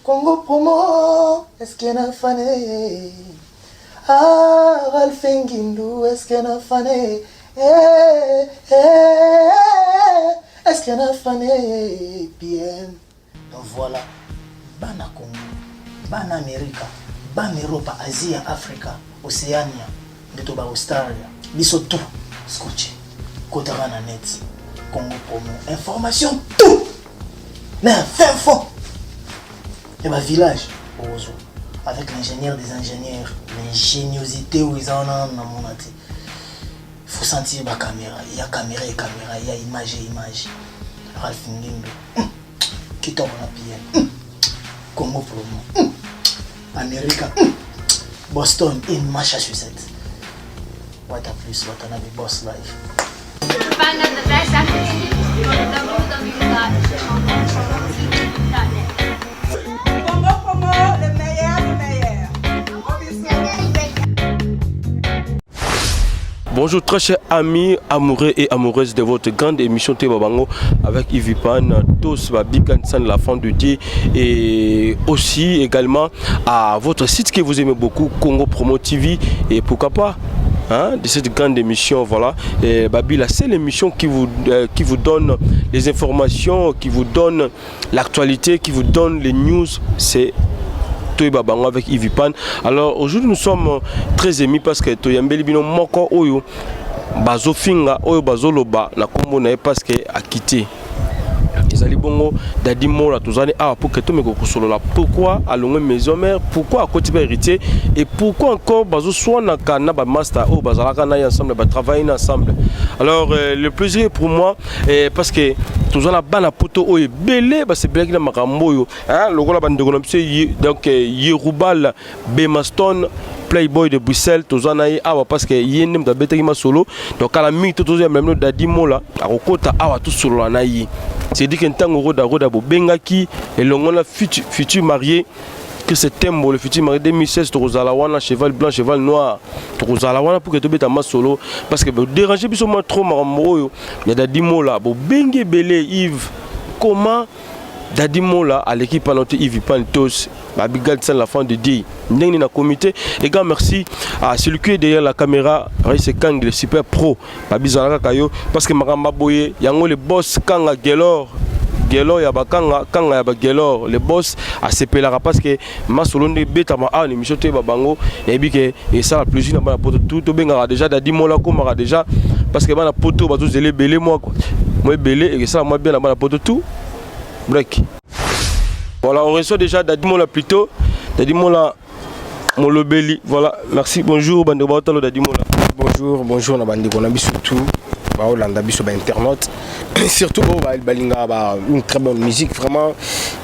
Congo promo, est-ce que na fane? Ah, Ralph Ngindu, est-ce que na fane? Eh, eh, est-ce que na fane? PM. Donc voilà, bana Congo, bana Amerika, bana Europa, Asia, Afrika, Océania, nde ba Australia, biso tout scotché. Kotaka na net, Congo promo, information tout. Na fin fond. Ya ba village ozo avec l'ingénieur des ingénieurs, l'ingéniosité oyo eza wana nanu namona te. Faut sentir ba caméra, ya caméra et caméra, ya image et image. Ralph Ngindo, kitoko na PM. Congo promo. America. Boston in Massachusetts. What a plus, what another boss life. Find out the best applications, go to www.congopromotv.net. Congo Promo, le meilleur du meilleur. Gros bisous. Bonjour très chers amis, amoureux et amoureuses de votre grande émission Toyeba Bango avec Yves Pan, tous Big San, la fin de Dieu et aussi également à votre site que vous aimez beaucoup, Congo Promo TV et pourquoi pas, hein, de cette grande émission, voilà. Et Babi, la seule émission qui vous donne les informations, qui vous donne l'actualité, qui vous donne les news, c'est Toyeba Bango avec Yves Pan. Alors aujourd'hui nous sommes très émus parce que toyambeli bino moko oyo bazofinga, oyo bazoloba na kombo na ye parce que akite. Ezali bongo Dadi Mola. Tozali awa pour que tomeka kosolola pourquoi alongwe Maison Mère, pourquoi akoti ba Héritier et pourquoi encore bazoswanaka na bamaster oyo bazalaka na ye ensemble, batravaille na ensemble. Alors le plaisir est pour moi parce que toza na bana poto oyo ebele basepelaki na makambo oyo, lokola bandeko na biso, donc Yerubal Bemaston, Playboy de Bruxelles. Toza na ye awa parce que ye nde moto abetaki masolo. Donc kala mingi te tozoyamba bino Dadi Mola, akokota awa tosolola na ye. C'est-à-dire que ntango Roda Roda bobengaki elongo na futur marié que c'est Tembo, le futur marié 2016, tokozala wana, cheval blanc, cheval noir, tokozala wana pour que tobeta masolo parce que bodérange biso mwa trop. Makambo oyo ya Dadi Mola, bobengi ebele. Yves, comment Dadi Mola aleki pana te? Yves Pantos Babigal la fin de Dieu ndenge nini na comité. Et grand merci à celui qui est derrière la caméra, Raïs Kang, le super pro. Babizala kaka yo parce que makambo boye yango, le boss Kanga Gelor, Gelor ya bakanga, kanga ya bagelor, le boss asepelaka parce que masolo nde ebetama awa na émission Toyeba Bango. Nayebi ke esala plaisir na bana poto tout. Tobengaka déjà Dadi Mola, akomaka déjà parce que bana poto bazozela ebele, mwa mwa ebele ekesala mwa bien na bana poto tout. Break. Voilà, on reçoit déjà Dadi Mola, plutôt Dadi Mola Molobeli. Voilà, merci. Bonjour bandeko baotalo Dadi Mola. Bonjour, bonjour na bandeko na biso tout baolanda biso, bainternaute, surtout oyo balingaka ba une très bonne musique. Vraiment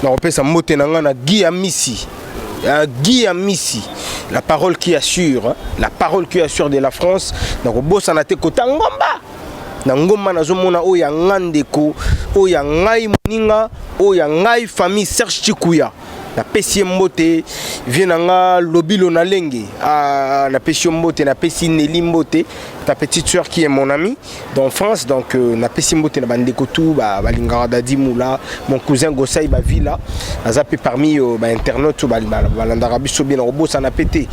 nakopesa mbote na nga na Guy Amisi. Guy Amisi, la parole qui assure, hein, la parole qui assure de la France. Nakobosana te kota ngomba na ngomba, nazomona oyo ya nga ndeko, oyo ya ngai moninga, oyo ya ngai famille, Serge Chikuya, napesi ye mbote. Vie na nga Lobilo na lenge, ah, napesi yo mbote. Napesi Neli mbote, ta petite sœur qui est mon ami d'enfance. Donc napesi mbote na bandeko tu balingaka Dadi Mula, mon cousin Gosai Bavila aza mpe parmi bainternaute balandaka biso bien. Nakobosana mpe te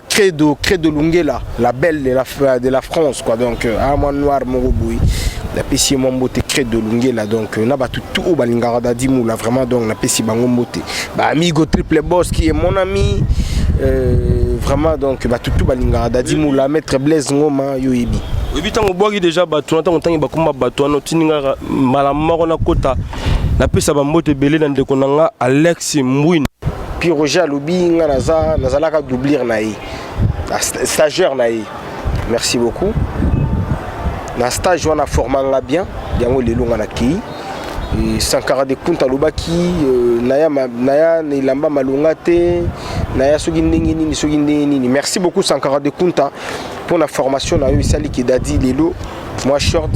Credo, Credo Lungela, la belle de la France quoi. Donc ah, mwa noir moko boye, napesi ye mwa mbote, Credo Lungela. Donc na bato tu oyo balingaka Dadi Mula, vraiment, donc napesi bango mbote, baamigo Triple Boss qui est mon ami, vraiment, donc bato tu balingaka Dadi Mula, maître Blaise Ngoma, yo yebi. Oyebi ntango obwaki déjà bato wana, ntango ntangi bakoma bato wana, otindingaka mbala moko nakota, napesa bambote ebele na ndeko na nga Alex Mbwini. Puis Roger alobi nga naza nazalaka doublure na ye, stagiaire na ye. Merci beaucoup na stage wana, forma nga bien. Yango lelo nga nakei. Sankara de Kunta alobaki naya, naya na elamba malonga te, naya soki ndenge nini, soki ndenge nini. Merci beaucoup Sankara de Kunta mpona formation na yo esaliki Dadi lelo mwa short,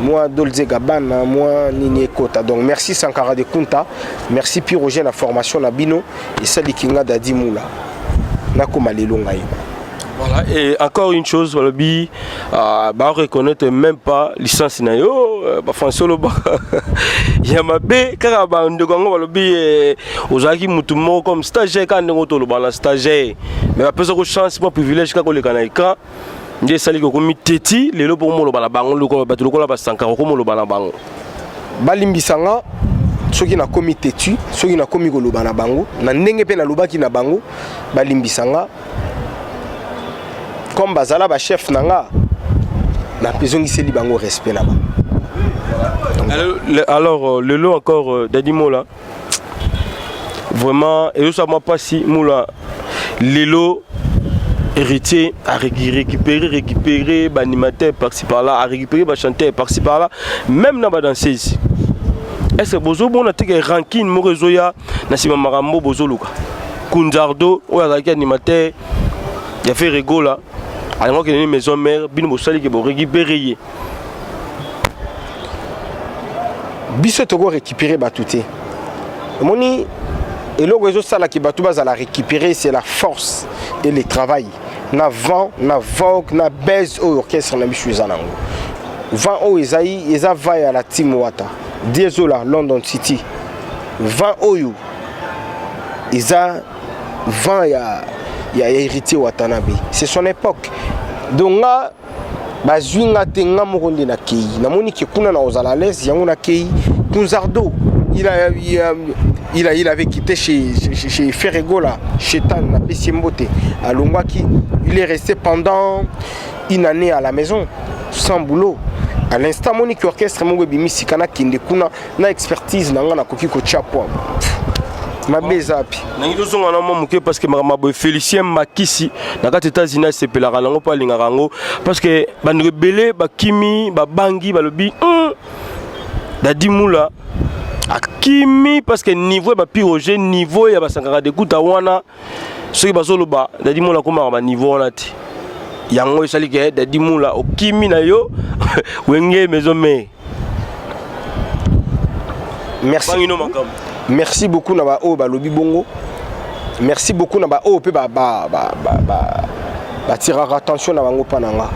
mwa Dolce Gabbana, mwa nini ekota. Donc merci Sankara de Kunta, merci Pi Roger na formation na bino esaliki nga Dadi Mula nakóma lelo ngai. Voilà, et encore une chose, balobi euh, ba reconnaître même pas licence na yo, euh, ba français olobaka ya mabe kaka ba ndeko yango balobi eh, ozalaki mutu moko comme stagiaire kaka ndenge toloba na stagiaire, mais bapesako chance mwa privilège kaka koleka na écran nde esali kokomi teti lelo mpo komoloba na bango lokola bato lokola basankara okomoloba na bango. Balimbisa nga soki nakomi têtu, soki nakomi koloba na bango na ndenge mpe nalobaki na bango, balimbisa nga. Comme bazala bachef na nga, napezongiseli bango respect na bango. Alors, lelo encore Dadi Mola, vraiment ezosala mwa mpasi. Mola, lelo Héritier a récupéré baanimateur par-ci par-là, a récupéré bachanteur par-ci par-là, même na badanseuse. Est ce que bozomona te ke rancune moko ezoya na nsima makambo bozoluka Kunzardo oyo azalaki animateur ya Ferre Gola, alingi okende Maison Mère, bino bosali ke borécupéré ye? Biso tokorécupérer bato te. Omoni, eloko ezosalaki bato bazala récupérer, c'est la force et le travail na vent, na vogue, na base oyo orchestre na biso eza nango. Vent oyo ezali, eza vent ya la team Wata Diezola London City. Vent oyo eza vent ya Héritier Watanabe, c'est son époque. Donc nga bazwi nga te, nga moko nde nakei, namoni ke kuna na kozala à l'aise, yango nakei. Kunzardo, il avait quitté chez Ferre Gola, Chetan, napesi ye mbote. Alongwaki, il est resté pendant une année à la maison sans boulot. À l'instant moni ki orchestre moko ebimi sika, nakende kuna na expertise na nga, nakoki kotia poa mabe eza api. Nangi tozonga na mwa moke parce que makambo boye, Félicien Makisi na kati États-Unis asepelaka nango mpo alingaka yango, parce que bandeko ebele bakimi, babangi, balobi Dadi Mula akimi parce que niveau ya bapiroge, niveau ya basankaka dekuta wana, soki bazoloba Dadi Mula akomaka baniveau wana te. Yango esali ke Dadi Mula okimi na yo Wenge Maison Mère. Merci. Bangino makambo. Merci beaucoup na baoyo balobi bongo. Merci beaucoup na baoyo mpe batiraka attention na bango mpa na nga.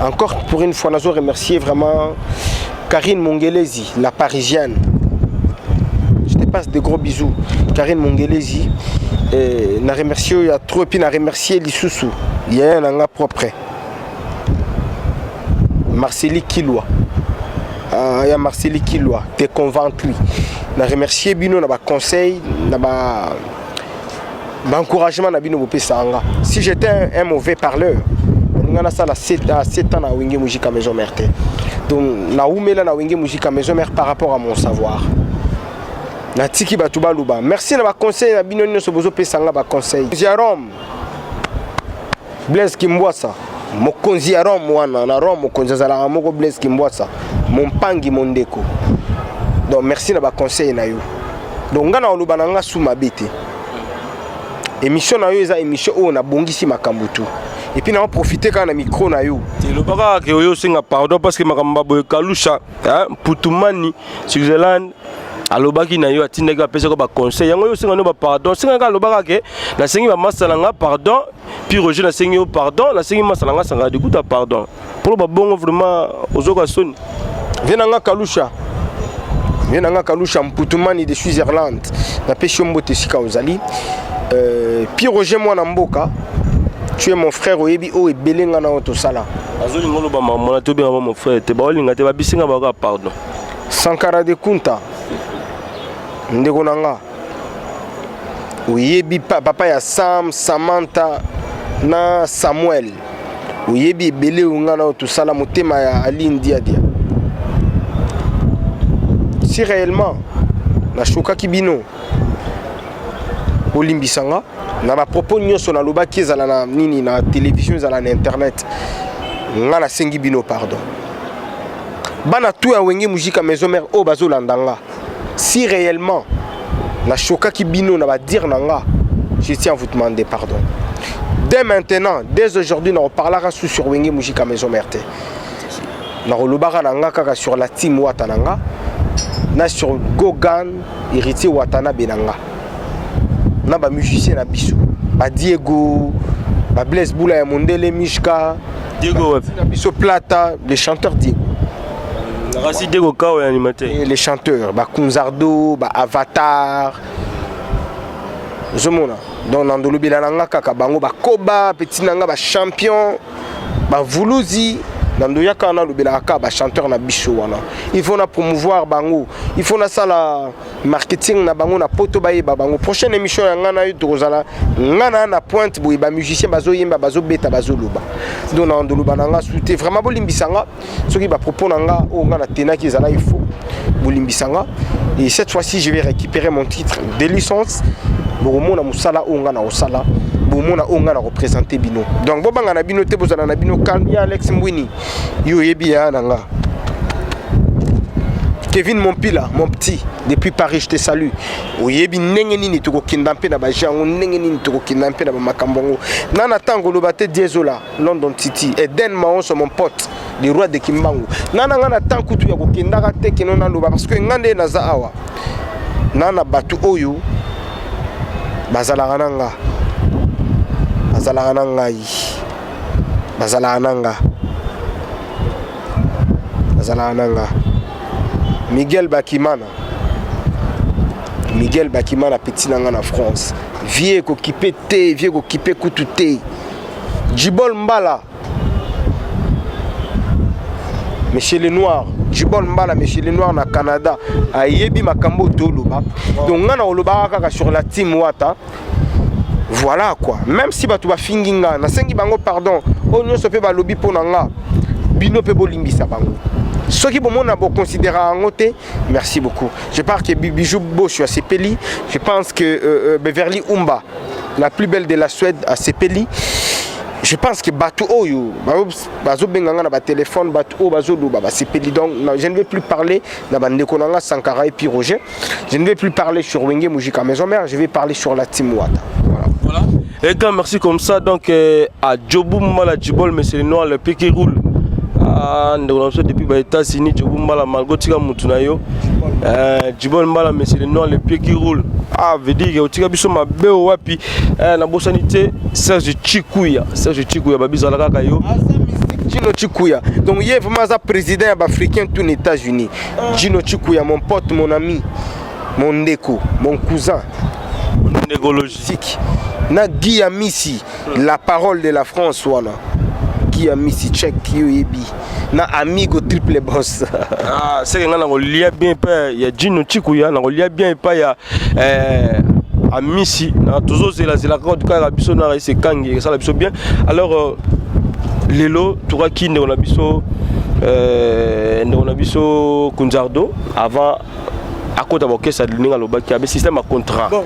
Encore pour une fois, nazo remercier vraiment Karine Mongelezi, la Parisienne. Je te passe de gros bisous, Karine Mongelezi. Na remercier oyo ya trop, et puis na remercier lisusu yaya na nga propre, Marceli Kilwa. Ya Marceli Kilwa te Conventry, na remercier bino na baconseil, na ba baencouragement na bino bopesa nga. Si j'étais un mauvais parleur, nga nasala 7 à 7 ans na Wenge Musica Maison Mère te. Donc naumela na Wenge Musica Maison Mère par rapport à mon savoir. Natiki bato baloba. Merci na baconseil na bino nyonso bozopesa nga, baconseil ya Rome, Blaise Kimbwasa, mokonzi ya Rome wana. Na Rome mokonzi azalaka moko, Blaise Kimbwasa mompangi mondeko. Donc merci na baconseil na yo. Donc nga na koloba na nga su mabe te. Émission na yo eza émission oyo nabongisi makambo tu, et puis naoprofite kaka na micro na yo. Elobaka kaka ke oyo osenga pardon parce que makambo baboye Kalusha Putumani Switzerland alobaki na yo, atindaki, apesaki baconseil, yango yo osenga no bapardon. Osengaka, alobaka ke nasengi bamasa na nga pardon, puis Roger, nasengi yo pardon, nasengi masa na nga Sangaka Dikuta pardon. Mpolo babongo, vraiment ozoka soni. Vie na nga Kalusha, vie na nga Kalusha Mputumani de Switzerland, napesi yo mbote esika ozali. Puis Roger, mwana mboka, tu es mon frère, oyebi oyo ebele nga na oyo tosala. Azolinga oloba makambo na te, obengaka mon frère te, baolinga te, babisinga baka pardon. Sankara de Kunta, ndeko na nga, oyebi papa ya Sam, Samantha na Samuel, oyebi ebele oyo nga na oyo tosala. Motema ya Aline Diadia, si réellement nashokaki bino, bolimbisa nga na bapropos nyonso nalobaki, ezala na nini, na télévision, ezala na internet. Nga nasengi bino pardon, bana tu ya Wenge Musica Maison Mère oyo bazolanda nga. Si réellement nashokaki bino na badire na nga, je tiens à vous demander pardon dès maintenant, dès aujourd'hui. Nakoparlaka su sur Wenge Musica Maison Mère te, nakolobaka na nga kaka sur la team Wata na nga, na sur Gogan Héritier Watanabe na nga, na bamusicien na biso, badiego. Ba Blaise Bula ya mondele Mishka. Diego wapi? Na biso Plata, les chanteurs Diego. Rasi Diego Kao ya animateur. Et les chanteurs, ba Kunzardo, ba Avatar. Ozomona. Donc na ndolobela na nga kaka bango ba Koba, petit na nga ba champion, ba Vuluzi. Na ndoyaka nalobelaka kaka ba chanteur na biso wana. Il faut na promouvoir bango. Il faut nasala marketing na bango na poto bayeba bango. Prochaine émission ya nga na yo tokozala nga na na pointe boye ba musicien bazoyemba bazobeta bazoloba. Donc na ndoloba na nga sute vraiment bolimbisa nga soki ba propos na nga oyo nga na tenaki ezalaki faux, bolimbisa nga. Et cette fois-ci je vais récupérer mon titre de licence. Bokomona mosala oyo nga na kosala, bomona oyo nga na représenter bino. Donc bobanga na bino te, bozala na bino calme. Ya Alex Mbwini, yo oyebi ya na nga. Kevin Mompila, mon petit, depuis Paris, je te salue. Oyebi ndenge nini tokokenda mpe na ba jango, ndenge nini tokokenda mpe na ba makambo yango. Nana tango loba te Diezola, London City, Eden Maonso, mon pote, le roi de Kimbangu. Nana nga na tango kutu ya kokendaka te keno naloba parce que nga nde naza awa. Nana batu oyo bazalaka na nga. Bazalaka na ngai. Bazalaka na nga. Bazalaka na nga. Miguel Bakimana. Miguel Bakimana petit na nga na France. Vie kokipe te, vie kokipe kutu te. Djibol Mbala. Monsieur le Noir, Djibol Mbala, Monsieur le Noir na Canada, ayebi makambo toloba. Donc nga na olobaka kaka sur la team Wata. Voilà quoi. Même si bato bafingi nga, nasengi bango pardon. Oyo nyonso pe balobi mpo na nga, bino pe bolimbisa bango. Soki bomona bo considéra yango te, merci beaucoup. Je pense que Bijou Bosho asepeli. Je pense que Beverly Umba, la plus belle de la Suède, asepeli. Je pense que bato oyo bazobenga nga na ba téléphone, bato oyo bazoloba basepeli. Donc je ne vais plus parler na bandeko na nga Sankara et puis Roger. Je ne vais plus parler sur Wenge Musica Maison Mère, je vais parler sur la team Wata. Voilà. Voilà. Et quand merci comme ça, donc à Djobou Mbala Djibol, monsieur le Noir, le pied qui roule. Ah, nous avons depuis les États-Unis, Djobou Mbala, Margot Tika Mutunayo. Djibol Mbala, monsieur le Noir, le pied qui roule. Ah, veut dire que Tika biso mabe wapi. Na bosanité Serge Chikuya, Serge Chikuya babiza la kaka yo. Gino Chikuya. Donc il est vraiment ça président africain tout les États-Unis. Gino Chikuya, mon pote, mon ami, mon ndeko, mon cousin. Ndekologique. Na Guy Amisi, la parole de la France wana. Guy Amisi check yo yebi. Na amigo triple boss. Ah, c'est que nga na kolia bien pa ya Gino Chikuya, na kolia bien pa ya Amisi, na tozo zela zela kaka biso na ese kangi, ça la biso bien. Alors lelo touraki ndeko na biso ndeko na biso Kunzardo avant akota bokesa ndenge alobaki abe système ya contrat. Bon.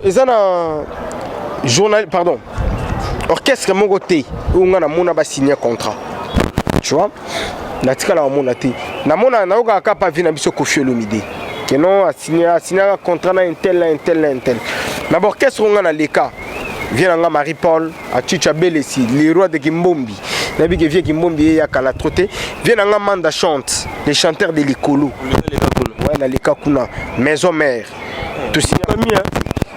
Eza na journal, pardon, orchestre moko te oyo nga namona ba signer contrat. Tu vois? Natikala namona te. Namona nayokaka kaka pa vie na biso Koffi Olomide. Que non, asignaka contrat na un tel, na un tel, na un tel. Na ba orchestre oyo nga na leka, vie na nga Marie-Paul, Achicha Belesi, le roi de Kimbombi. Nabi ke vie Kimbombi ye ya kala trop te. Vie na nga Manda chante, les chanteurs de Likolo. Ouais, na leka kuna, maison mère. Tout signé. Famille, hein.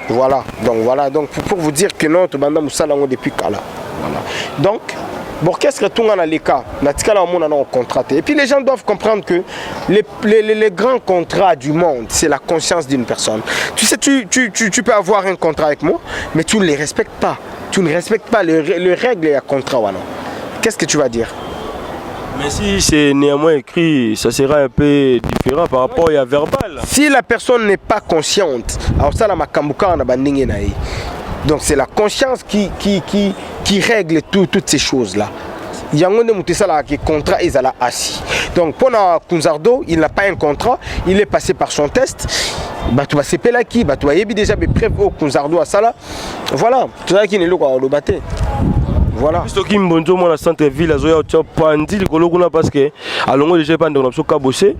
Voilà, donc voilà, donc pour vous dire que non, tobanda musala ngo depuis kala. Voilà. Donc l'orchestre tunga na leka, na tikala omona na contrat. Et puis les gens doivent comprendre que les grands contrats du monde, c'est la conscience d'une personne. Tu sais, tu peux avoir un contrat avec moi, mais tu ne les respectes pas. Tu ne respectes pas les règles et le contrat. Voilà. Qu'est-ce que tu vas dire? Mais si c'est néanmoins écrit, ça sera un peu différent par rapport à verbal. Si la personne n'est pas consciente, alors ça, la makambuka, on a bandingue na ye. Donc c'est la conscience qui règle toutes ces choses-là. Yango nde moto esalaka ke contrat ezala assis. Donc mpona Kunzardo, il n'a pas un contrat, il est passé par son test. Bato basepelaki, bato bayebi déjà bepreuve oyo Kunzardo asala. Voilà, tozalaki na eloko ya koloba te. Voilà. Soki mbonzo mwana centre ville azoya otia pandi likolo kuna parce que alongo déjà epa ndeko na biso Kabose,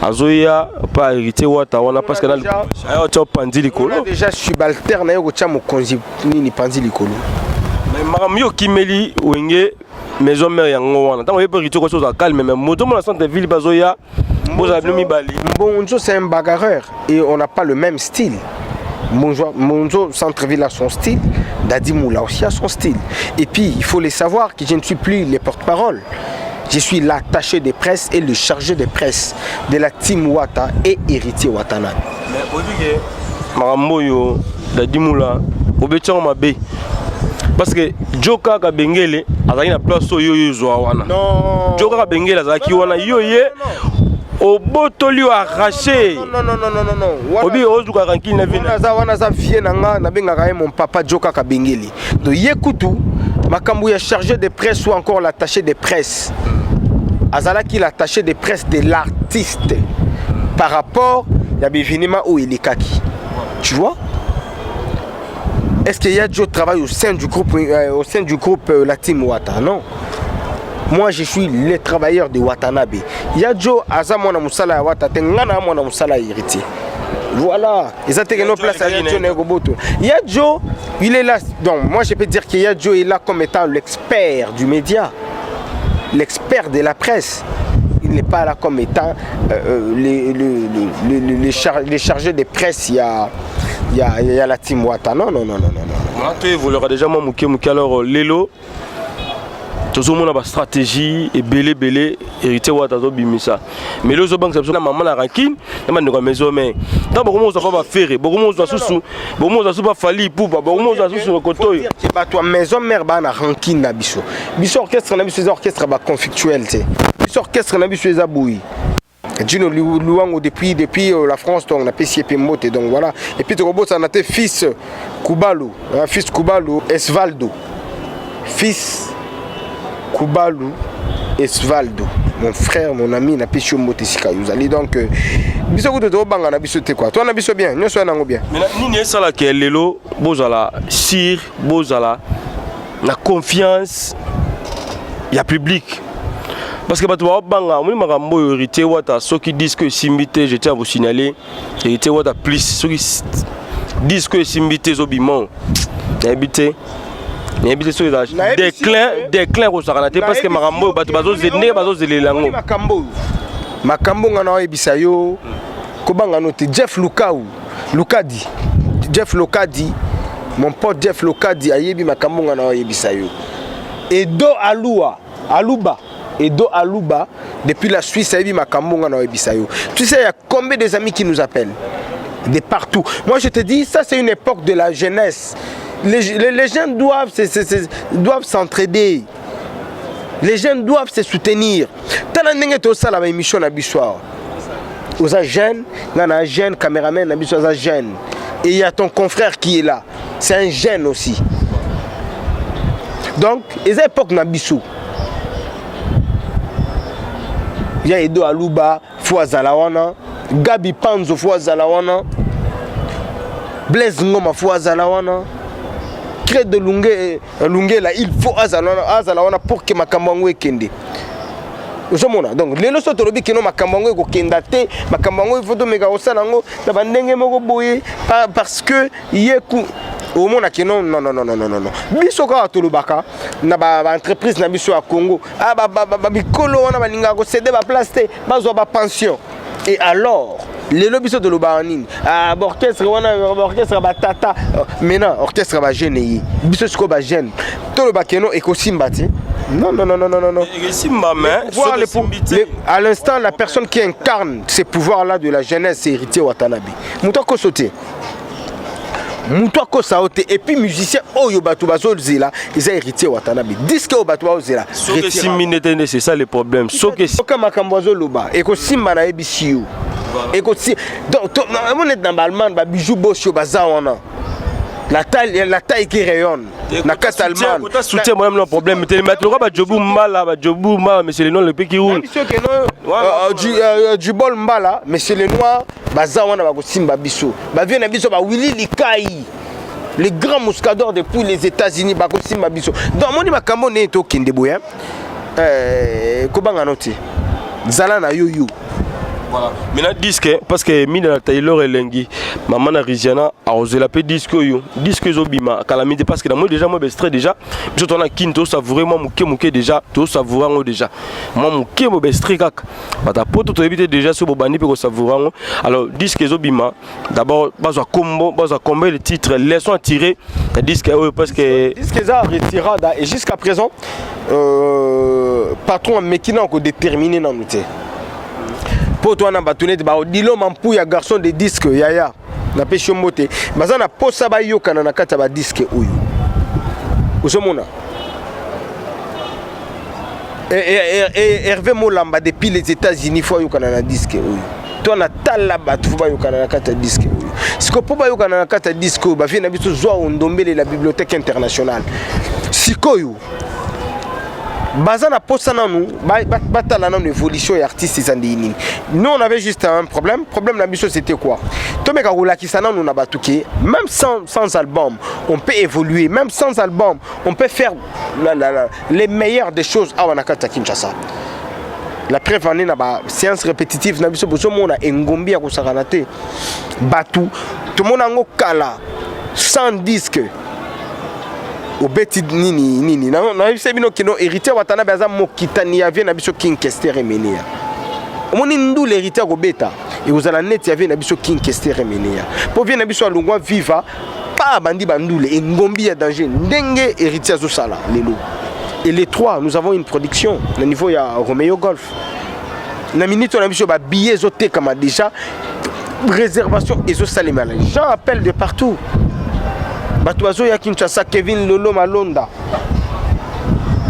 azoya pa héritier Wata wana parce que na aya otia pandi likolo. Déjà subalterne na yo kotia mokonzi nini pandi likolo. Mais makambo yo okimeli Wenge Maison Mère yango wana ntango oyebi héritier kosi ozala calme, mais moto mona centre ville bazoya bozala bino mibale. Mbonzo, c'est un bagarreur et on n'a pas le même style. Monzo, Monzo Centre-Ville a son style, Dadi Moula aussi a son style. Et puis, il faut le savoir que je ne suis plus le porte-parole. Je suis l'attaché de presse et le chargé de presse de la team Wata et héritier Watanabe. Mais oyebi ke makambo oyo Dadi Mula obeti yango mabe parce que jo kaka bengele azalaki na place oyo oyo ezwa wana. Jo kaka bengele azalaki wana, yo ye obotoli yo, arraché. Non, non, non, non, non, non. Obi ozuka rankine na vina. Wana aza vie na nga, nabengaka ye mon papa Jo kaka bengeli. Donc ye kutu makambo ya chargé de presse ou encore l'attaché de presse, azalaki l'attaché de presse de l'artiste par rapport ya baévénement oyo elekaki, tu vois. Est-ce qu'il y a Joe travaille au sein du groupe la team Wata? Non, moi je suis le travailleur de Watanabe. Ya Joe aza mwana mosala ya Wata te, nga na mwana mosala ya héritier. Voilà, eza te no place ya Joe na koboto. Ya Joe, il est là. Donc moi je peux dire que Ya Joe est là comme étant l'expert du média, l'expert de la presse. Il n'est pas là comme étant les chargés de presse. Il y a la team Wata. Non, non, non, non, non, non. To évoluera déjà mwa moke moke. Alors lelo tozomona bastratégie ebele ebele héritier Wata azobimisa, mais lelo ozobangisa biso na mama na rankine na bandeko ya maison mère. Ntango bokomozwa mpa baFerre, bokomozwa susu, bokomozwa susu baFally Ipupa, bokomozwa susu na koto oyo. Bato ya maison mère baa na rankine na biso. Biso orchestre na biso eza orchestre baconflictuel te. Biso orchestre na biso eza boyi. Gino Luango depuis la France, donc napesi ye mpe mbote. Donc voilà. Et puis tokobosana te fils Kubalu, hein, fils Kubalu Esvaldo, fils Kubalu Esvaldo, mon frère, mon ami, napesi yo mbote esika yo ozali. Donc biso kutu tobanga na biso te quoi, to na biso bien, nyonso ya nango bien. Nini esalaka lelo bozala sûr, bozala na confiance ya public? Parce que bato baobanga, omoni makambo oyo héritier Wata, soki disque esimbi te, je tiens à vous signaler, héritier Wata plus, soki disque esimbi te, ezobima, nayebi te, nayebi te soki eza déclin kosakana te, parce que makambo oyo bato ndenge bazozelela yango. Makambo oyo, makambo nga na oyebisa yo, kobanga no te. Jeff Lukau Lukadi, Jeff Lokadi, mon pote Jeff Lokadi ayebi makambo nga na oyebisa yo. Edo Alua Aluba, Edo Aluba depuis la Suisse ayebi makambo nga na oyebisa yo. Tu sais, il y a combien des amis qui nous appellent de partout? Moi je te dis, ça c'est une époque de la jeunesse. Les jeunes doivent s'entraider, les jeunes doivent se soutenir. Tala ndenge tosala baémission na biso awa. Oza jeune, nga na jeune, caméraman na biso aza jeune, et il y a ton confrère qui est là, c'est un jeune aussi. Donc eza époque na biso. Ya Edo Aluba fo azala wana, Gabi Panzo fo azala wana, Blaise Ngoma fo azala wana, Credo Lunge, Lungela il faut azala wana, azala wana pour que makambo yango ekende. Ozomona, donc lelo so tolobi keno makambo yango ekokenda te, makambo yango il faut tomeka kosala yango na bandenge moko boye, parce que ye ku omona ke non, non, non, non, non, non, non. Biso kaka tolobaka na baentreprise na biso ya Congo, bamikolo wana balingaka kocéder baplace te, bazwa bapension. Et alors lelo biso tolobaka nini? Baorchestre wana, baorchestre batata, maintenant orchestre bajeune ye. Biso sikoyo bajeune toloba keno ekosimba te. Non, non, non, non, non, non. Esimba, mais pouvoir, à l'instant, la personne qui incarne ces pouvoirs-là de la jeunesse, c'est Héritier Watanabe. Moto akoso te, moto akosa yo te. Et puis musicien oyo bato bazozela eza Héritier Watanabe. Disque oyo bato bazozela. Soki esimbi nde te nde, c'est ça le problème, soki oka makambo azoloba ekosimba, nayebisi yo. Ekosi donc omoni neti na baallemagne, babiju bosi oyo baza wana, la taille qui rayonne na kati Allemagne. Kota soutien moi même problème te, mais loka bajobu mbala, bajobu mbala, monsieur le noir, le pays qui roule. Du bol mbala, monsieur le noir, baza wana bakosimba biso, bavie na biso, bawili likai, le grand mouscador depuis les États-Unis, bakosimba biso. Donc amoni makambo ndenge tokende boye, kobanga no te, zala na yo yo. Voilà. Maintenant disque, parce que Mida na Taylor elengi, maman na Riziana akozela pe disque oyo. Disque ezobima calamité parce que na moi déjà moi extrait déjà. Biso to na kin to savourer moi muke muke déjà, to savourer yango déjà. Moi muke mo extrait kaka. Bata poto to éviter déjà so bobandi pe ko savourer yango. Alors disque ezobima, d'abord bazwa kombo, bazwa combien de titres, leçon à tirer na disque oyo parce que disque eza retirada et jusqu'à présent patron ameki na kodétermine nanu te mpo to wana bato neti baodilo mampuya, garçon de disque, yaya, napesi yo mbote. Baza na posa bayokana na kati ya badisque oyo ozomona. Hervé Molamba depuis les États-Unis, faut ayokana na disque oyo. To na tala bato, faut bayokana na kati ya disque oyo. Sikoyo mpo bayokana na kati ya disque oyo, bavie na biso zwa Ondombele, la bibliothèque internationale. Sikoyo baza na posa nanu batala nanu évolution ya artiste eza ndenge nini. Nous, on avait juste un problème. Problème na biso, c'était quoi? Tomeka kolakisa nanu na bato ke même sans album on peut évoluer, même sans album on peut faire les meilleures des choses awa na kati ya Kinshasa. La preuve ane na baséance répétitive na biso, bozomona engombi ya kosakana te. Bato tomona yango kala, sans disque obeti nini nini. Nayebisa bino kino Héritier Watanabe aza mokitani ya vie na biso King Kester Emeneya. Omoni ndula Héritier akobeta, ekozala neti ya vie na biso King Kester Emeneya, mpo vie na biso alongwa viva pa abandi bandule engombi ya danger ndenge Héritier azosala lelo. Et les trois, nous avons une production na niveau ya Romeo Golf. Na minute oyo na biso, babillet ezotekama déjà, réservation ezosalema, les gens appellent de partout, bato bazoya Kinshasa. Kevin Lolo Malonda,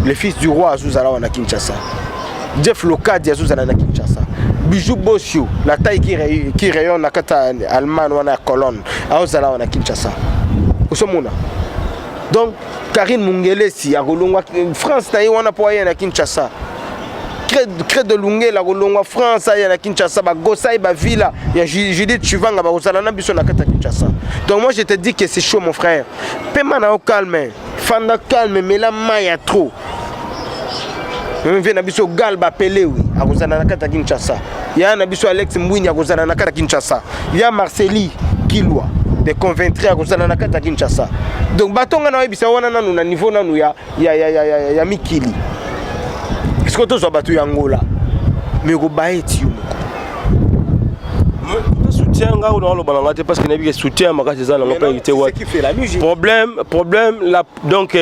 le fils du roi, azozala wana Kinshasa. Jeff Lokadi azozala na Kinshasa. Bijou Bosio, la taille qui rayonne na kati ya Allemagne wana ya Colonne, azozala wana Kinshasa. Ozomona donc Karine Mungelesi akolongwa France na ye wana mpo aya na Kinshasa. Cré de Lungela akolongwa France, aya na Kinshasa. Bagosai bavila ya Judith Chivanga bakozala na biso na kati ya Kinshasa. Donc moi, je te dis que c'est chaud, mon frère. Pema na yo calme, fanda calme, mela mai ya trop. Mve na biso Gal Bapelewi akozala na kati ya Kinshasa. Ya na biso Alex Mbwini akozala na kati ya Kinshasa. Ya Marceli Kilwa de Conventry akozala na kati ya Kinshasa. Donc bato nga na oyebisa wana nanu na niveau nanu ya mikili. Sikoyo tozwa bato ya Ngola, me kobaye eti yo moko. Soutien nga oyo naoloba na nga te, parce que nayebi ke soutien ya makasi eza nango mpe Héritier Ce qui fait la musique. Problème la, donc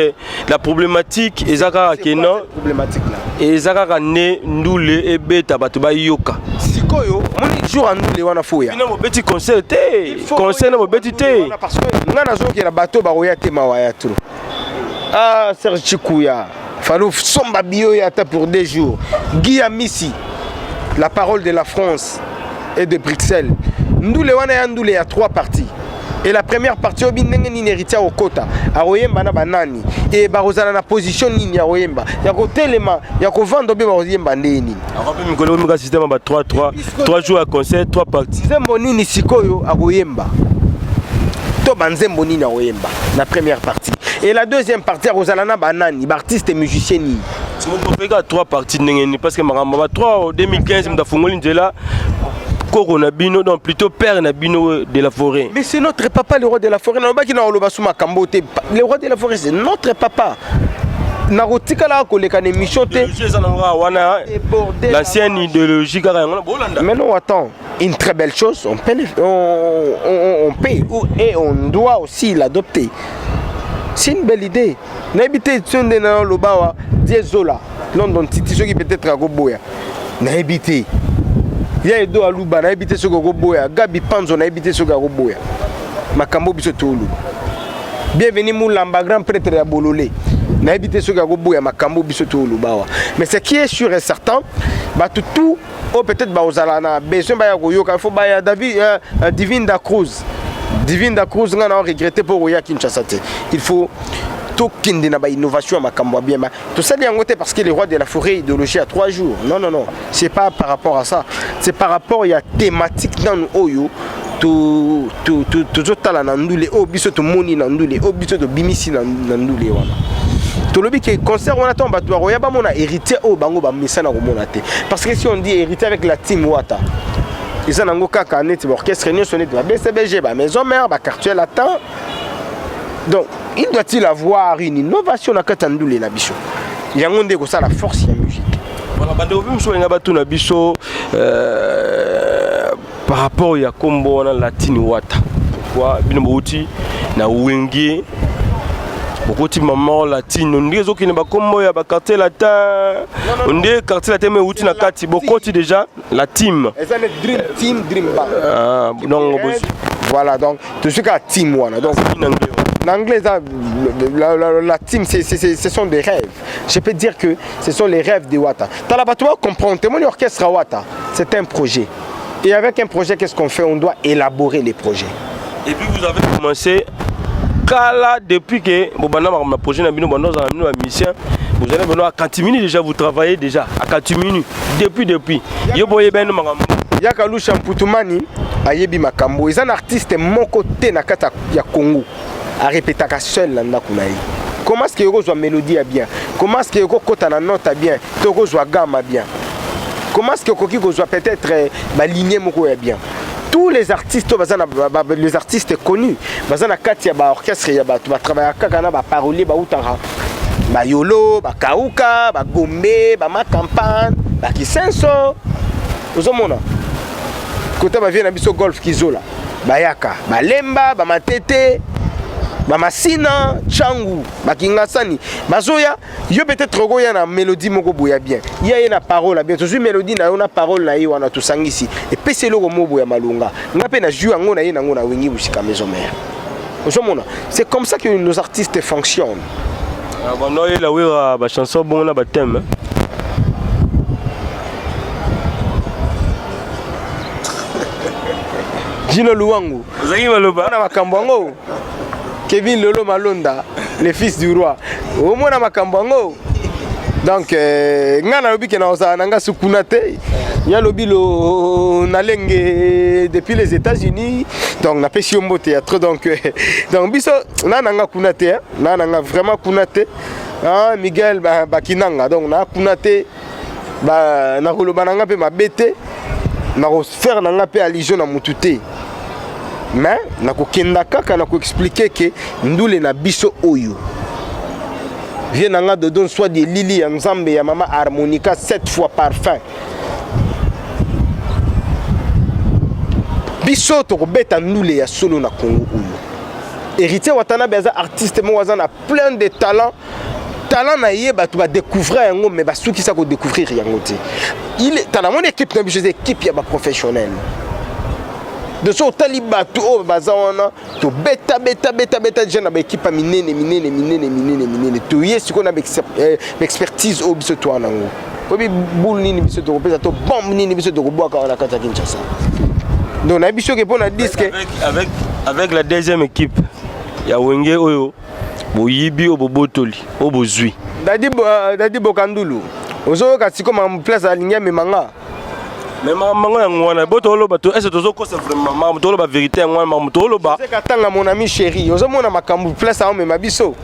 la problématique eza kaka ke non Problématique là. Eza kaka ne ndule ebeta, bato bayoka. Sikoyo omoni jour ya ndule wana, foya. Bino bobeti concert te, concert na bobeti te. Parce que nga nazokela bato bakoya te, mawa ya trop. Ah, Serge Chikuya, fallait somba bio ata pour 2 jours. Guy Amisi, la parole de la France et de Bruxelles. Ndule wana ya ndule ya trois parties. Et la première partie obi ndenge nini Héritier akokota, akoyemba na banani e bakozala na position nini ya koyemba, ya kotelema, ya kovanda, obi bakoyemba ndenge nini? Ako mpe mikolo omika système ya ba 3 3 3 jours ya concert, 3 parties. Nzembo nini sikoyo akoyemba to banzembo nini akoyemba na première partie? Et la deuxième partie, akozala na banani, baartiste musicien nini? Mopeka 3 parties ndenge nini? Parce que makambo ba 3, 2015 moto afungoli nzela, koko na bino, donc plutôt père na bino de la forêt. Mais c'est notre papa, le roi de la forêt. Nalobaki na oloba su makambo te, le roi de la forêt, c'est notre papa. Nakotikala koleka na émission te. Idéologie eza nango kaka wana, Débordé. L'ancienne idéologie kaka yango na bolanda. Mais non, attends, une très belle chose, on peut, on peut et on doit aussi l'adopter. C'est une belle idée. Nayebi te so nde na loba wa Diesola London Titi soki peut-être akoboya, nayebi te. Ya Edo Aluba, nayebi te soki akoboya. Gabi Panzo, nayebi te soki akoboya. Makambo biso toloba. Bienvenu Mulamba, grand prêtre ya Bololé, nayebi te soki akoboya makambo biso toloba awa. Mais ce qui est sûr et certain, bato tout oyo peut-être bakozala na besoin baya koyoka, il faut baya. David Divine da Cruz, Divine da Cruz, nga na regrette mpo koya Kinshasa te. Il faut tokende na bainnovation ya makambo ya bien. Tosali yango te parce que le roi de la forêt, idéologie à 3 jours. Non, non, non, c'est pas par rapport à ça, c'est par rapport ya thématique nanu oyo tozotala na ndule oyo biso tomoni, na ndule oyo biso tobimisi na ndule wana. Tolobi ke concert wana, ntango bato bakoya, bamona Héritier oyo bango bamesana komona te, parce que si on dit Héritier avec la team Wata, Eza nango kaka neti baorchestre nyonso, neti ba BCBG, ba Maison Mère, ba Quartier Latin. Donc il doit-il avoir une innovation na kati ya ndule na biso? Yango nde ekosala force ya musique. Voilà, bandeko mpe mosusu balinga batuna biso par rapport ya nkombo wana La Team Wata. Pourquoi bino bouti na Wenge, bokoti mama La Team, ndenge ezokende bakombo ya baquartier latin, nde Quartier Latin me euti na kati, bokoti déjà La Team? Eza ne Dream Team, Dream Band. Ah, donc voilà, donc tozwi kaka team wana. Donc en anglais, la team, ce sont des rêves. Je peux dire que ce sont les rêves de Wata. Tala, bato comprendre, mon orchestre Wata, c'est un projet. Et avec un projet, qu'est-ce qu'on fait? On doit élaborer les projets. Et puis vous avez commencé kala, depuis que bobanda makambo na projet na bino, banda ozala na bino bamusicien, vous allez maintenant à Katimini déjà, vous travaillez déjà à Katimini depuis yo boyebani makambo. Yaka Lusha Mputumani ayebi makambo. Eza na artiste moko te na kati ya Congo arépétaka seul na ndako na ye. Comment est-ce que okozwa mélodie ya bien? Comment est-ce que okokota na note ya bien to okozwa gamme ya bien? Comment est-ce que okoki kozwa peut-être baligne moko ya bien? Tous les artistes oyo baza na les artistes connus baza na kati ya baorchestre ya bato batravaillaka kaka na baparolier, bautaka bayolo, bakauka, bagombe, bamacampagne, bakisenso. Ozomona kota bavie na biso Golf Kizola, bayaka balemba, bamatete, bamasina, Changu, bakingasani, bazoya. Yo peut-être okoya na mélodie moko boya bien, ya ye na parole ya bien. Tozwi mélodie na yo na parole na ye wana, tosangisi, epesi eloko moko boya malonga. Nga mpe nazwi yango na ye nango na Wenge Musica Maison Mère. Ozomona, c'est comme ça que nos artistes fonctionnent. Bando oyela wera bachanson bongo na bathème. Gino Luwangu. Ozalaki maloba. Na makambo yango, Kevin Lolo Malonda, le fils du roi, omona makambo yango. Donc ngai nalobi ke nakozala na nga sukuna te. Ya lobi lo nalenge depuis les États-Unis, donc napesi yo mbote ya trop. Donc biso na nga kuna te, na nga vraiment kuna te. Ah, Miguel bakinanga, donc na kuna te, nakoloba na nga mpe mabe te, nakofaire na nga mpe allusion na mutu te, mais nakokenda kaka na koexpliquer ke ndule na biso oyo vie na nga Dodon Swadi, elili ya Nzambe ya mama Harmonica, sept fois parfum. Biso tokobeta ndule ya solo na Congo oyo. Héritier Watanabe aza artiste moko aza na plein de talent. Talent na ye, bato badécouvrir yango, mais basukisa kodécouvrir yango te. Tala, moni équipe na biso eza équipe ya baprofessionnel de so. Otali bato oyo baza wana, tobeta beta beta beta déjà na baéquipe ya minene minene minene minene minene. Toye sikoyo na baexpertise oyo biso toa nango. Oyebi boule nini biso tokopesa to bombe nini biso tokobwaka wana kati ya Kinshasa? Donc nayebi soki mpo na disque. Avec la deuxième équipe ya Wenge oyo boyibi, oyo bobotoli, oyo bozwi. Dadi Bokandulu, ozoyoka sikoyo makambo place alingi amema nga. Mais makambo yango, yango wana bo toloba to est tozokosa vraiment? Makambo toloba, vérité yango wana, makambo toloba. Katanga, mon ami chéri, ozomona makambo place aomema biso.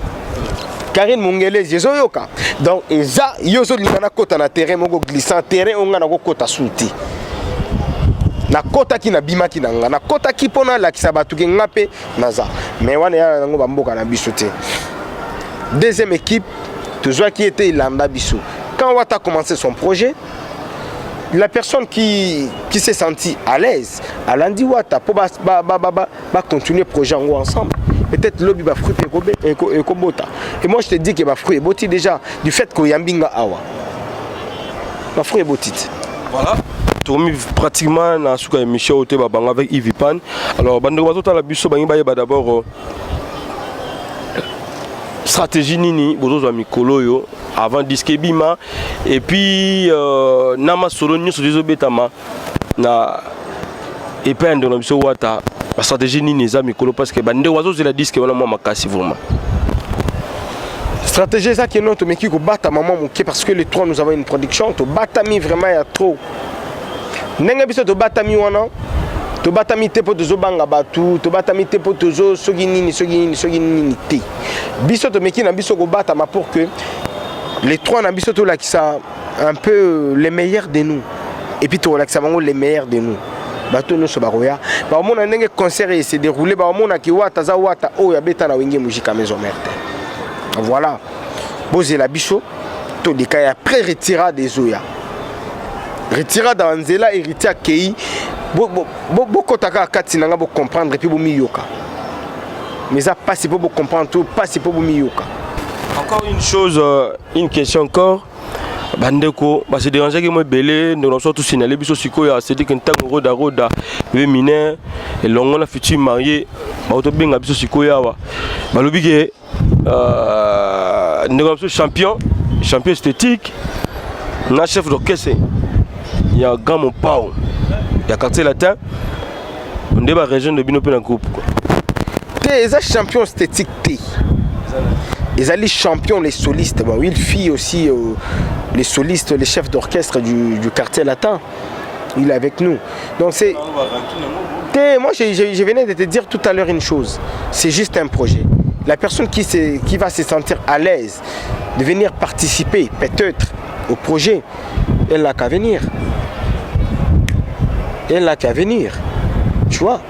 Karine Mongelezi, ezoyoka. Donc eza yo ozolinga nakota na terrain moko glissant, terrain oyo nga nakokota su te. Nakotaki, nabimaki na nga, nakotaki mpo nalakisa bato ke nga mpe naza. Mais wana ya yango bamboka na biso te. Deuxième équipe tozwaki ete elanda biso. Quand Wata a commencé son projet, la personne qui s'est sentie à l'aise alandi Wata mpo bacontinuer projet yango ensemble. Peut-être lobi bafruit mpe ekobota. Et moi je te dis que bafruit eboti déjà du fait koyambi nga awa, bafruit eboti te. Voilà, tokomi pratiquement na suka émission oyo te babanga avec Yves Pan. Alors bandeko bazotala biso, bangi bayeba d'abord stratégie nini bozozwa mikolo oyo avant disque ebima, et puis na masolo nyonso ezobetama na epai ya ndeko na biso Wata, bastratégie nini eza mikolo? Parce que bandeko bazozela disque wana mwa makasi vraiment. Stratégie eza ke non, tomeki kobatama mwa moke parce que les trois, nous avons une production. Tobatami vraiment ya trop. Ndenge biso tobatami wana, tobatami te mpo tozobanga bato, tobatami te mpo tozo soki nini, soki nini, soki nini te. Biso tomeki na biso kobatama pour que les trois na biso tolakisa un peu les meilleurs de nous, et puis tolakisa bango les meilleurs de nous. Bato nyonso bakoya, bakomona ndenge concert ese déroulé, bakomona ki Wata aza Wata oyo abeta na Wenge Musica Maison Mère te. Voilà, bozela biso toleka ya après retirade ezoya, retirade na nzela, héritier akei. Bokɔta kaka kati na nga, bocomprendre mpe bomiyoka. Mais eza mpasi mpo bocomprendre to mpasi mpo bomiyoka. Encore une chose, une question encore. Bandeko base dérangeaki mo ebele. Ndeko na biso tosinale biso sikoyo, Cédrik ntango roda roda bebe mineur elongo na futur marié bakotobenga biso sikoyo awa. Balobi ke ndeko na biso champion, champion esthétique na chef d'orchestre ya Grand Mopao ya Quartier Latin nde barejoindre bino mpe na groupe. Te, eza champion esthétique te, ezali champion les solistes. Bon, il fit aussi les solistes, les chefs d'orchestre du Quartier Latin, il est avec nous. Donc c'est te, moi je venais de te dire tout à l'heure une chose: c'est juste un projet. La personne qui va se sentir à l'aise de venir participer peut-être au projet, elle n'a qu'à venir, elle n'a qu'à venir, tu vois.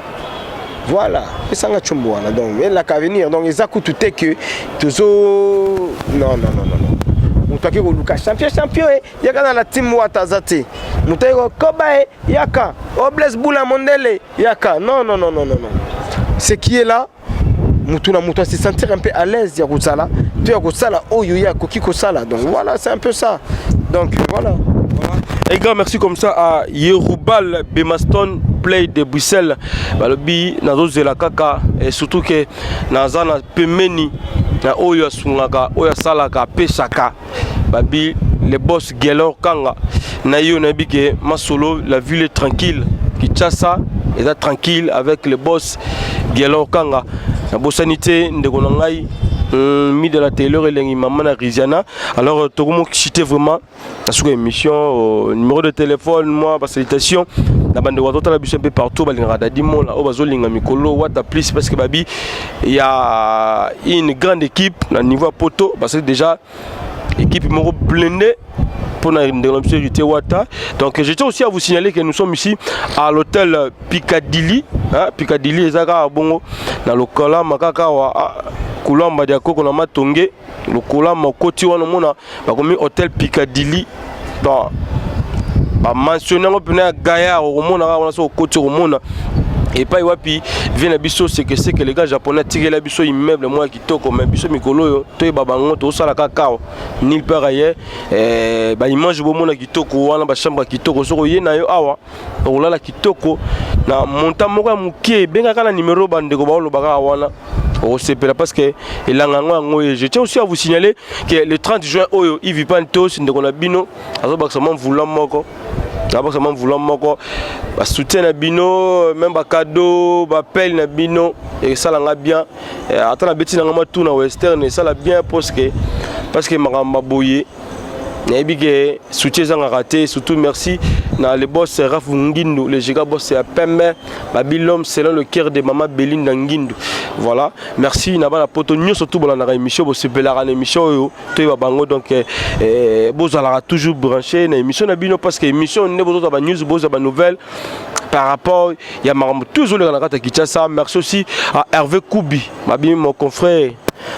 Voilà, esanga tshombo wana. Donc elle n'a qu'à venir. Donc eza kutu te que tozo, non, non, non, non, non. Moto ake koluka champion, champion e yaka na la team Wata aza te. Moto ake kokoba e yaka o Blaise Bula mondele yaka. Non, non, non, non, non, non. Ce qui est là, mutu na mutu se sentir un peu à l'aise ya kozala to ya kosala oyo ye akoki kosala. Donc voilà, c'est un peu ça. Donc voilà. Et grand merci comme ça à Yeroubal Bemaston Play de Bruxelles. Balobi nazozela kaka et surtout que naza na pemeni na oyo asungaka, oyo asalaka, apesaka. Babi le boss Gelor Kanga na yo, nayebi ke masolo, la ville est tranquille, Kinshasa eza tranquille avec le boss Gelor Kanga. Nabosani te ndeko na ngai Midela Taylor elengi mama na Riziana. Alors tokomo citer vraiment na suka émission, numéro de téléphone, moi basalutation na bandeko bazotala biso un peu partout, balingaka Dadi Mola, oyo bazolinga mikolo Wata plus, parce que babi ya une grande équipe na niveau ya poto, basali déjà équipe moko blindée pour na ndeko na biso Héritier Wata. Donc je tiens aussi à vous signaler que nous sommes ici à l'hôtel Piccadilly, hein, Piccadilly eza kaka bongo na lokolama kaka wa kulamba dia koko na matonge lokolama. Okoti wana, omona bakomi hôtel Piccadilly. Donc bamentionne yango mpena ya gaillard, okomona kaka wana. So okoti, okomona epai wapi vie na biso sekeseke. Le gars japonais atikela biso immeuble moko ya kitoko, mais biso mikolo oyo toyeba bango tozosala kaka awa, nulle part ailleurs. Baimage bomona kitoko wana, bachambre ya kitoko. Soki oye na yo awa, okolala kitoko na montant moko ya moke. Ebengaka na numero bandeko baoloba kaka wana, okosepela parce que elanga yango yango ye. Je tiens aussi à vous signaler que le 30 juin oyo, Ivi Pantos ndeko na bino azobakisa mwa mvula moko, azobakisa mwa mvula moko. Basoutien na bino, même bacadeau, bapele na bino esalanga bien. Ata nabeti nanga matuna western esala bien parce que makambo boye nayebi ke soutien ezangaka te. Surtout merci na le boss Raf Ngindu, le giga boss ya pembe, babi l'homme selon le cœur de mama Belinda Ngindu. Voilà, merci na bana poto nyonso tu bolandaka émission, bosepelaka na émission oyo toyeba bango. Donc bozalaka toujours branché na émission na bino, parce que émission nde bozozwa banews, bozwa banouvelle par rapport ya makambo toujours leka na kati ya Kinshasa. Merci aussi à Hervé Koubi, babi mon confrère,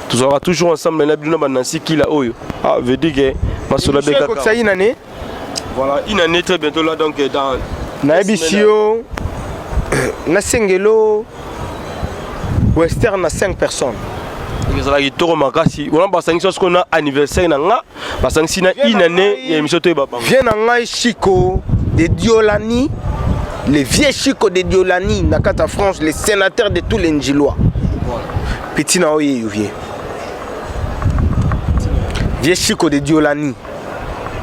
tozalaka toujours ensemble na bino banansi kila oyo. Ah, veut dire que masolo abekaka une année. Voilà, une année très bientôt là, donc dans Nayebisi yo, nasengelo western na 5 personnes. Ezalaka kitoko makasi wana. Basangisi sikoyo na anniversaire na nga, basangisi na une année ya émission toyeba bango. Vie na ngai Chico de Diolani, le vieux Chico de Diolani na kati ya France, le sénateur de tous les Njilois. Petit na oyo yeyo, vieux Chico de Diolani,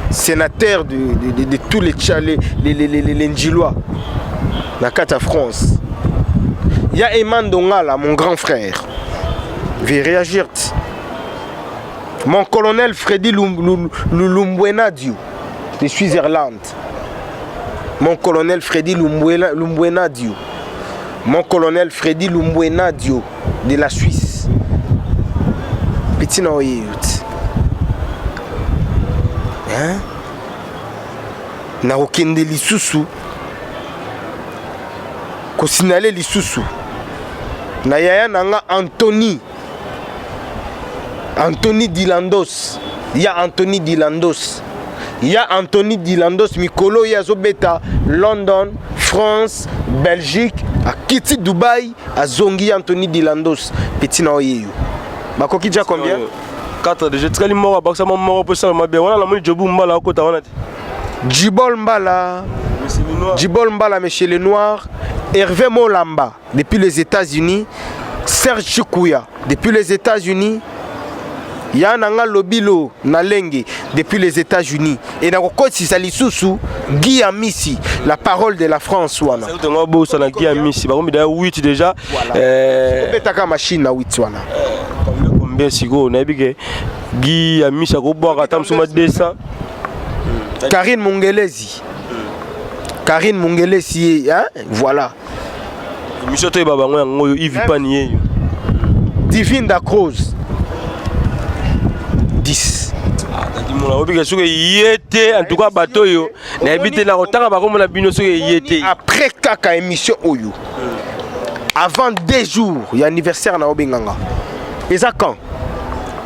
sénateur de tous les Njilois na kati ya France. Ya Eman Dongala, mon grand frère, vais réagir. Mon colonel Freddy Lumbwenadio de Switzerland, mon colonel Freddy Lumbwenadio, mon colonel Freddy Lumbwenadio de la Suisse. Petit na oye, hein? Nakokende lisusu. Kosinale lisusu na yaya na nga Anthony, Anthony Dilandos, ya Anthony Dilandos, ya Anthony Dilandos, mikolo ye azobeta London, France, Belgique, akiti Dubai, azongi. Ya Anthony Dilandos, petit na oye yo bakoki ja combien? 4 déjà, tikali moko, abakisama moko mpo esalama bien. Wana namoni Jobu Mbala akota wana te. Djibol Mbala, Djibol Mbala, Monsieur le Noir, Hervé Molamba depuis les États-Unis, Serge Chikouya depuis les États-Unis, Yananga Lobilo Nalenge depuis les États-Unis et nakokotisa lisusu Guy Amisi, la parole de la France wana. Tongo bosana Guy Amisi, bakomi da 8 déjà. Obetaka machine na 8 wana. Combien sikoyo? Nayebi ke Guy Amisi akobwaka ata mosu ma 200. Karine Mungelezi, Karine Mungelezi, hein? Voilà. Émission toyeba bango yango oyo, Yves Pani yeyo. Divine Dacrose, 10. Tadimola obika soki ye te. En tout cas bato oyo nayebi te, na kotanga bakomona bino soki ye te. Après kaka émission oyo, avant 2 jours ya anniversaire na obenganga, eza quand?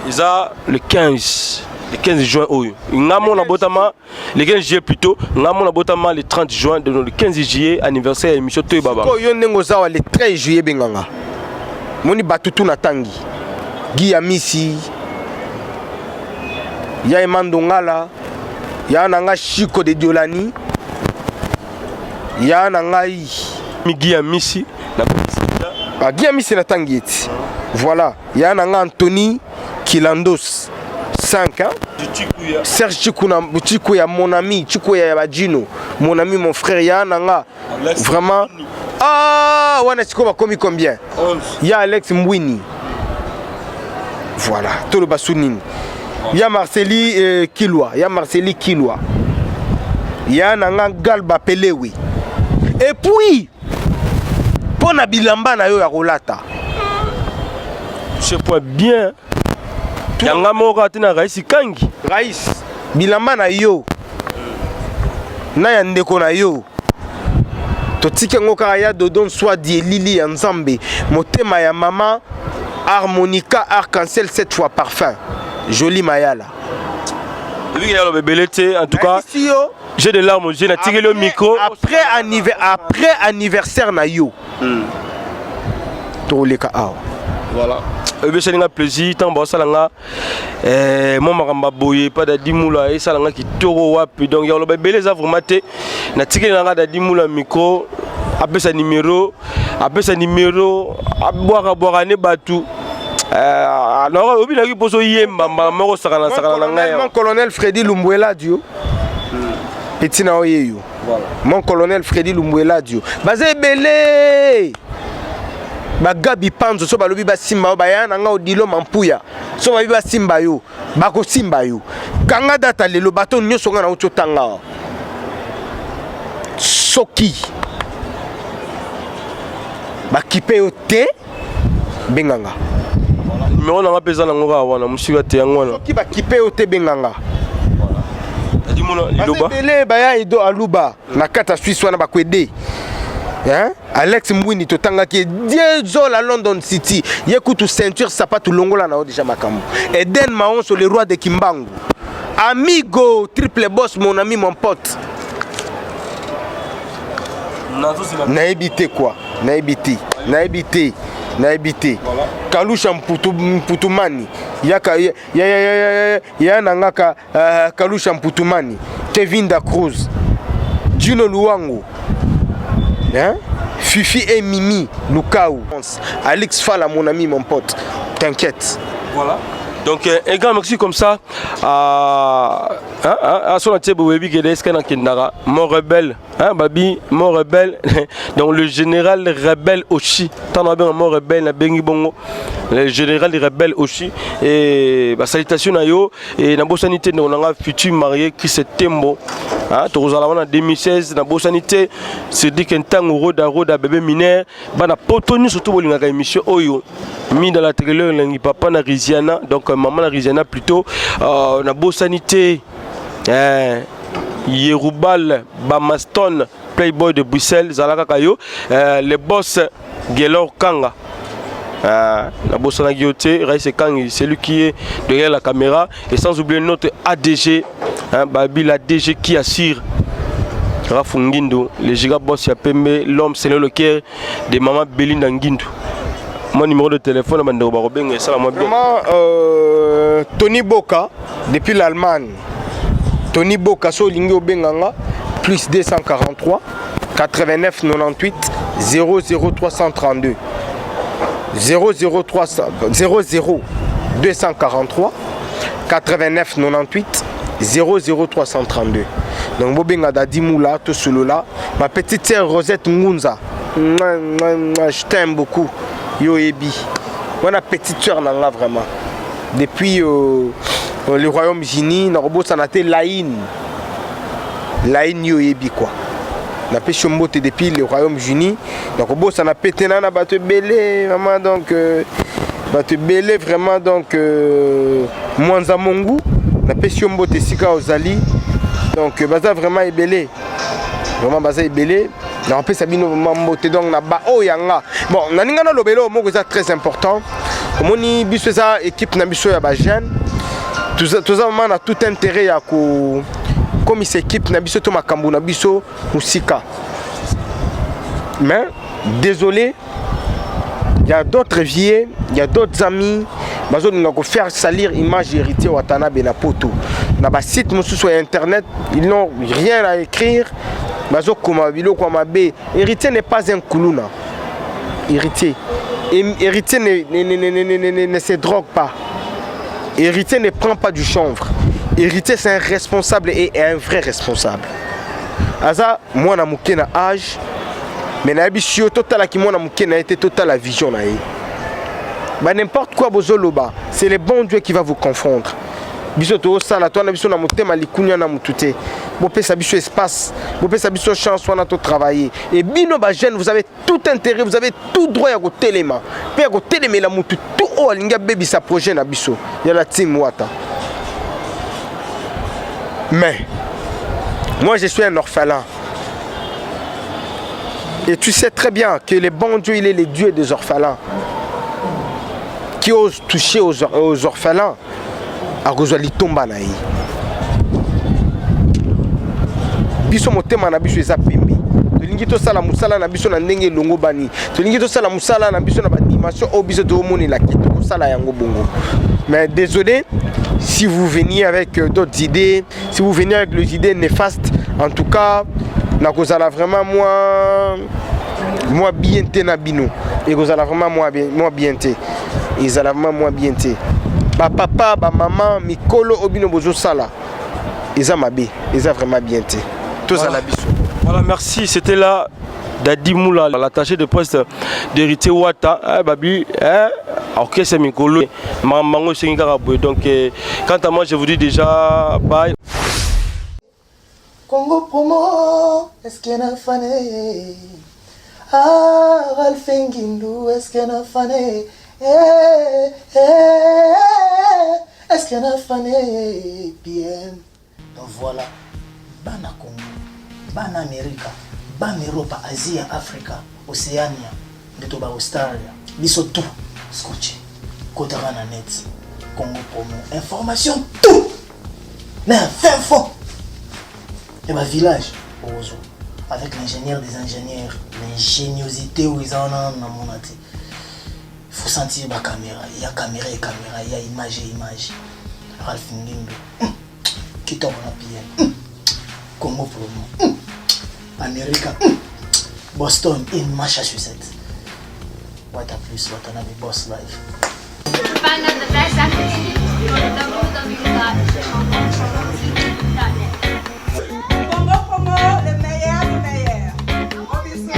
Eza le 15, le 15 juin oyo. Nga mona botama le 15 juillet plutôt, nga mona botama le 30 juin, donc le 15 juillet anniversaire ya émission toyeba bango. Oyo ndenge oza wa, le 13 juillet benganga. Moni bato tu natangi: Guy Amisi, ya Emando Ngala, ya na nga Chiko de Diolani, ya na ngai. Guy Amisi na Ah, Guy Amisi natangi eti. Voilà, ya na nga Anthony Kilandos, 5, hein? Serge Chikuna, Chikuya, mon ami, Chikuya ya Bajino, mon ami, mon frère, ya na nga vraiment. Ah, wana sikoyo bakomi combien? Ya Alex Mbwini, voilà. Toloba su nini? Ya Marceli Kilwa, ya Marceli Kilwa, ya na nga Galba Pelewe. Et puis mpo na bilamba na yo ya kolata. Je point bien yanga moko ate na Raisi Kangi. Rais, bilamba na yo na ya ndeko na yo, totiki yango kaka. Ya Dodon Swadi, elili ya Nzambe, motema ya mama Harmonica Arc-en-Ciel, cette fois parfum Joli Mayala. Ebiki ya loba ebele te. En tout cas Nayebisi yo. J'ai de larmes aux yeux, natikeli yo micro. Après anniversaire na yo, toleka awa. Voilà, ebesali nga plaisir ntango baosala nga mwa makambo ya boye pa Dadi Mula, esala nga kitoko wapi. Donc ya koloba ebele eza vraiment te. Natikeli na nga Dadi Mula micro, apesa numéro, apesa numéro, abwaka bwaka ne bato. Obinaki mposo oyemba mbala moko, sakana sakana na ngai. Mon colonel Freddy Lumbueladio, petit na oye yo, mon colonel Freddy Lumbueladio, baza ebele. Bagabi Panzo, so balobi basimba yo, baya na nga. Odilo Mampuya, so babi basimba yo, bakosimba yo. Kanga data lelo. Bato nyonso nga nauti otanga awa, soki bakipe yo te, benganga. Numéro nanga mpe eza nango kaka wana, mosika te, yango wana. Soki bakipe yo te, benganga. Dadi Mula, liloba. Ebele baya Edo Aluba na kati ya Suisse wana, bakwede, hein? Alex Mbwini totangaki, Diezola London City, ye kutu ceinture, sapatu longola na yo déjà makambo. Eden Maonso, le roi de Kimbangu, amigo triple boss, mon ami, mon pote. Nayebi te quoi, nayebi te, nayebi te, nayebi te. Kalusha Mputu, Mputumani, yaka ya, ya, ya, ya, ya, ya na ngaka Kalusha Mputumani, Kevin Da Cruz, Gino Luango, hein? Fifi et Mimi Lukau, Alex Fala, mon ami, mon pote, t'inquiète. Voilà. Donc, un grand merci comme ça à son entier boyebi kede eske nakendaka mon rebelle, hein, babi mon rebelle, donc le général rebelle aussi. Ntango abenga mon rebelle, nabengi bongo le général rebelle aussi. Et basalutation na yo. E nabosani te ndeko na nga futur marié Chris Tembo, hein, tokozala wana 2016. Nabosani te Cédric Ntango, Roda Roda, bébé mineur, bana poto nyonso to bolingaka émission oyo minda la trailer elengi, papa na Riziana, donc maman na Riziana plutôt. Nabosani te Yerubal Bamaston. Playboy de Bruxelles, zala kaka yo, le boss Gelor Kanga. Nabosanaki yo te, Raïs Kangi, c'est lui qui est derrière la caméra. Et sans oublier notre ADG, hein, Babi, l'ADG qui assure Rafu Ngindu, le giga boss ya Pembe, l'homme c'est le cœur de maman Belinda Ngindu. Mon numéro de téléphone, bandeko bakobenga esala mwa bien. Vraiment, Tony Boka, depuis l'Allemagne. Tony Boka, so olingi obenga nga, plus 243 89 98 00 332. 00 300, 00 243 89 98 00 332. Donc bobenga Dadi Moula, tosolola. Ma petite sœur Rosette Ngunza, mouah, mouah, mouah, je t'aime beaucoup. Yo ebi. Wana petite sœur na nga vraiment. Depuis le Royaume-Uni, na robosana te Laïne. Laïne yo ebi quoi. Napesi yo mbote depuis le Royaume-Uni. Nakobosana pe te na bato ebele vraiment, donc bato ebele vraiment, donc Mwanza Mongu, napesi yo mbote esika ozali. Donc baza vraiment ebele. Vraiment baza ebele. Nakopesa bino vraiment mbote, donc na ba oyo ya nga. Bon, naninga naloba eloko moko eza très important. Omoni biso eza équipe na biso ya ba jeune. Toza vraiment na tout intérêt ya ko komisa équipe na biso to makambo na biso mosika. Mais désolé, il y a d'autres vieux, il y a d'autres amis bazolinga ko faire salir image Héritier Watanabe na poto. Na ba site mosusu ya internet, ils n'ont rien à écrire. Bazokoma biloko ya mabe. Héritier n'est pas un kuluna. Héritier. Héritier ne se drogue pas. Héritier ne prend pas du chanvre. Héritier, c'est un responsable et un vrai responsable. Aza mwana moke na âge, mais nayebi si yo totalaki mwana moke na ye te, totala vision na ye. Ba n'importe quoi bozoloba, c'est le bon Dieu qui va vous confondre. Biso tozosala to wana biso na motema likunya na mutu te. Bopesa biso espace, bopesa biso chance wana to travailler. Et bino ba jeune, vous avez tout intérêt, vous avez tout droit ya kotelema mpe ya kotelemela mutu tout oyo alingi abebisa projet na biso ya la team Wata. Mais moi, je suis un orphelin. Et tu sais très bien que le bon Dieu, il est le Dieu des orphelins. Qui ose toucher aux orphelins, akozwa litomba na ye. Biso motema na biso eza pembe. Tolingi tosala mosala na biso na ndenge elongo bani. Tolingi tosala mosala na biso na ba dimension oyo biso tomonelaki tokosala yango bongo. Mais désolé, si vous veniez avec d'autres idées, si vous veniez avec les idées néfastes, en tout cas, nakozala vraiment moi bien te na bino. Ekozala vraiment moi bien te. Ezala vraiment moi bien te. Ba papa, ba maman, mikolo oyo bino bozosala eza mabe, eza vraiment bien te. Tozala biso. Voilà, merci. C'était là Dadi Moula, l'attaché de presse d'Héritier Wata, hein, Babi, hein, orchestre Mikolo, Mango Sengi Karaboy. Donc, quant à moi, je vous dis déjà bye. Congo promo, est-ce qu'il y en a fané? Ah, Ralph Ngindu, est-ce qu'il y en a fané? Eh, eh, est-ce qu'il y en a fané? Bien. Donc voilà, bana Congo, bana Amerika, bana Europa, Asia, Afrika, Océania, nde ba Australia, biso tout scotché. Kotaka na net, Congo promo, information tout. Mais fin fond. Et ba village, Ozo, avec l'ingénieur des ingénieurs, l'ingéniosité où ils en ont na monati. Il faut sentir ba caméra, il y a caméra et caméra, il y a image et image. Ralph Ngindu, Kitoko na PM, Congo promo, America, Boston in Massachusetts. What a plus, what another boss life. Find out the best afternoon, go to www.promotv.net. Congo Promo, le meilleur du meilleur. Gros bisous.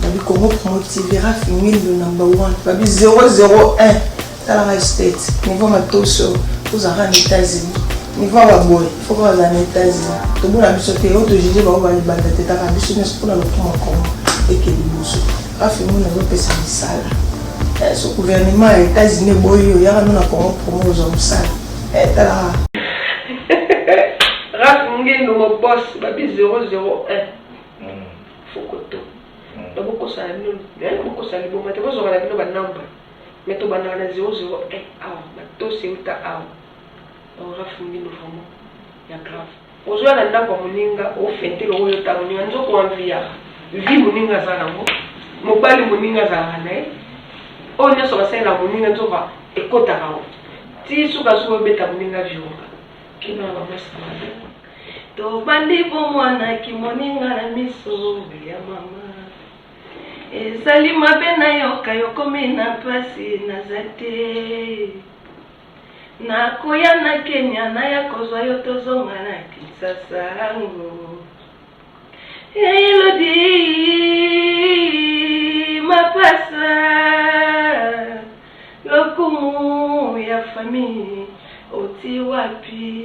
Babi Congo Promo TV, Rafi Ngindu number 1, Babi 001, talaka state, niveau matoso, tozalaka na États-Unis. Niveau ya baboye, faut que bazala na États-Unis. Tobona biso te, oyo tojuge bango balibanda te, taka biso nyonso mpona lokuma Congo eke liboso. Rafi Ngindu azopesa misala. So gouvernement ya États-Unis eboyi oyo, yaka no na Congo Promo ozwa mosala. Talaka. Rafi Ngendu mo boss babi 001 fokoto. Donc bokosala bino, bokosala liboma te, bozwaka na bino banamba, mais tobandaka na 001 awa, batosi euta awa. Donc Raf Ngendu vraiment ya grave. Ozwa na ndako ya moninga, ofente longo oyo ta moninga, nzoko enviaka vie moninga aza nango, mobali moninga azalaka na ye, oyo nyonso basalela moninga, nzoka ekotaka ngo ti sukasuka obeta moninga virunga. Keba na bamasi mabe. Tobandi bomwana kimoninga na miso ya mama, ezali mabe nayoka yokomi na mpasi, naza te nakoya na Kenya, naya kozwa yo, tozonga na Kinshasa ngo. Elodi mapasa, lokumu ya famille oti wapi?